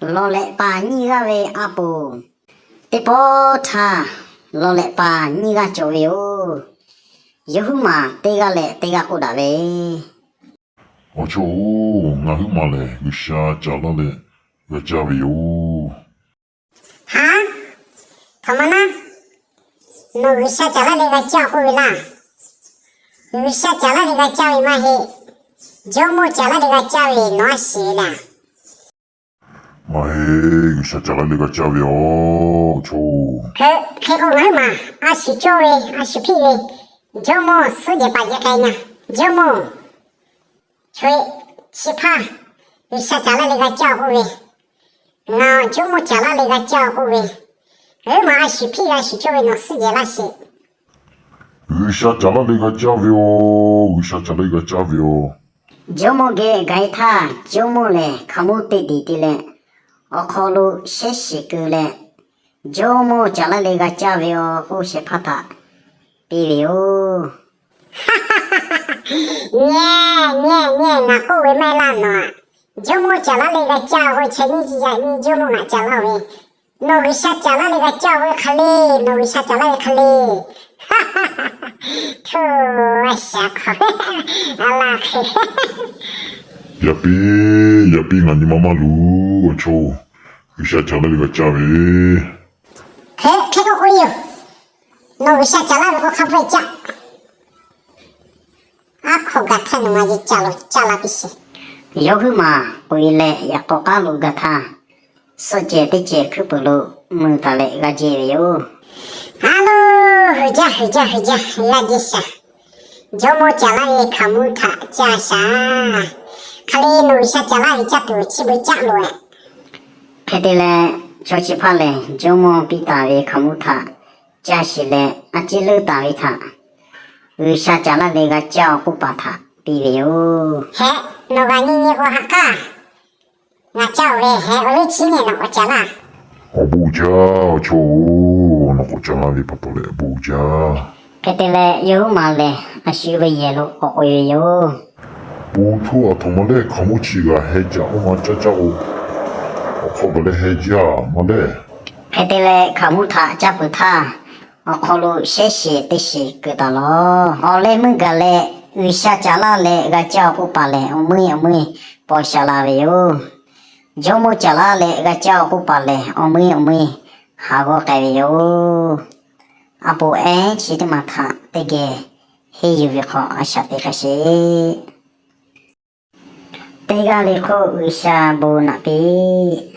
Lawˬ lehꞈ paˍ nyiˇ g'aˇ ve a poˍ, teˇ pawˆ htaˇ lawˬ lehꞈ paˍ nyiˇ g'aˇ cawˬ ve yoˬ. Yawˇ huiˉ maˬ teˇ g'aˇ leh teˇ g'aˇ k'oˆ daꞈ ve, Awˬ chawˇ-oˬ, ngaˬ huiˉ maˬ lehˬ G'uiˬsha caˍ laˇ leh g'a caˇ ve yoˬ. Haˉ, htaꞈ ma naˉ, nawˬ G'uiˬsha caˍ laˇ leh g'a caˇ k'oˆ ve laˇ. G'uiˬsha caˍ laˇ leh g'a caˇ ve maˇ heˆ. Jawˇmawˇ caˍ laˇ leh g'a caˇ ve nawˬ a shiˍ laˇ. Maˇ heˆ, G'uiˬsha caˍ laˇ leh g'a caˇ ve yoˬ, awˬ chawˇ-oˬ. Hk'e k'o ngaˬ huiˉ maˬ a shu cawˇ ve, a shu hpiˆ ve, Jawˇmawˇ suhˉ jehˬ paˍ jehˬ k'ai nya. Jawˇmawˇ, chaw chi hpaˇ G'uiˬsha caˍ laˇ leh g'a caˇ k'oˆ ve, ngaˬ Jawˇmawˇ caˍ laˇ leh g'a caˇ k'oˆ ve, huiˉ maˬ a shu hpiˆ g'a shu cawˇ ve nawˬ suhˉ jehˬ laˇ sheˍ. G'uiˬsha caˍ laˇ leh g'a caˇ ve yoˬ, G'uiˬsha caˍ laˇ leh g'a caˇ ve yoˬ. Jawˇmawˇ geh gaˬ-e htaˇ, Jawˇmawˇ lehˬ hkaoˍmonˇ teˇ deˍ te leh, awˬ hk'aw lo shehˉ shiˍ keu leh, Jawˇmawˇ caˍ laˇ leh g'a caˇ ve yoˬ k'oˆ shehˍ hpaˇ htaꞈ piˇ ve yoˬ. Nyi, nyi, nyi, ngaˬ k'oˆ ve maˇ heˆ laˇ nawˬ. Jawˇmawˇ caˍ laˇ leh g'a caˇ k'o, chaw nyiˇ chi yaꞈ nyi Jawˇmawˇ ngaˬ caˍ laˇ ve. Nawˬ G'uiˬsha caˍ laˇ leh g'a caˇ ve hk'e le, nawˬ G'uiˬsha caˍ laˇ ve hk'e le. Htu, a shaˍ hk'aw, a laˇ hk'e. Yaꞈ piˇ, yaꞈ piˇ, ngaˬ nyi ma maˇ luˬ, awˬ chawˇ-oˬ. G'uiˬsha caˍ laˇ leh g'a caˇ ve. Hk'e, hk'e k'oˆ k'o yoˬ. Nawˬ G'uiˬsha caˍ laˇ ve k'o hk'a hpawˇ caˇ. Aˉ hk'aw gaˬ htaˇ nawˬ ma yehˬ caˇ lo caˇ laˇ piˇ sheˍ. Yawˇ huiˉ maˬ k'oꞈ-e leh yaꞈ k'aw k'aˉ lo gaˬ htaˇ, suhˆ cehˬ teˇ cehˬ hkuiˉ puiˍ lo mui taˍ leh g'a jehˬ ve yoˬ. Aˉ lo, hui jaˇ hui jaˇ hui jaˇ, g'a jehˬ shaˍ. Jawˇmawˇ caˍ laˇ ve hkaoˍmonˇ htaꞈ caˇ shaˍ. Hk'e le nawˬ G'uiˬsha caˍ laˇ ve caˇ tuˬ chi beuꞈ caˆ loˬ-e. Hk'e te leh, chaw chi hpaˇ lehˬ Jawˇmawˇ piˇ taˍ ve hkaoˍmonˇ htaꞈ caˇ sheˍ leh, a ciˉ leuˉ taˍ ve htaꞈ G'uiˬsha caˍ laˇ leh g'a caˇ-oˬ k'oˆ paˍ htaꞈ piˇ ve yoˬ. Heh, nawˬ g'a nyi nyi k'o haꞈ k'aˇ. Ngaˬ caˇ-oˬ ve heh, awˬ leuˉ chi nehˬ nawˬ k'awꞈ caˍ laˇ. Awˬ bon uiˍ jaˇ, awˬ chawˇ-oˬ, nawˬ k'awꞈ caˍ laˇ ve pa taw leh awˬ bon uiˍ jaˇ. Hk'e te leh, yawˇ huiˉ maˬ lehˬ a shu ve yehˬ lo k'awꞈ k'oꞈ-e ve yoˬ. Bon htoˇ aˬ htoꞈ ma lehˬ, hkaoˍmonˇ chi g'aˬ heh caꞈ oˇ ma caˇ caˇ k'o, awˬ hk'aw gaˬ leh heh jaˇ ma lehˬ. Hk'e te leh, hkaoˍmonˇ htaꞈ caˇ peuˬ htaˇ, awˬ hk'aw lo shehˉ shiˍ teˇ shiˍ keu taˍ lawˬ. Awˬ leh meuˇ gaˬ leh G'uiˬsha caˍ laˇ leh g'a caˇ-oˬ k'oˆ paˍ lehˬ, awˬ meuˇ awˬ meuˇ paw sha la ve yoˬ. Jawˇmawˇ caˍ laˇ leh g'a caˇ-oˬ k'oˆ paˍ lehˬ, awˬ meuˇ awˬ meuˇ haˍ g'awˇ k'ai ve yoˬ. A poˍ ehˉ chi teˇ maˬ htaꞈ teˇ geh henˇ yuˬ ve hk'aw a shaꞈ teꞈ hk'a sheˍ. Teˇ g'aˇ le hk'oˆ G'uiˬsha bon naꞈ piˇ.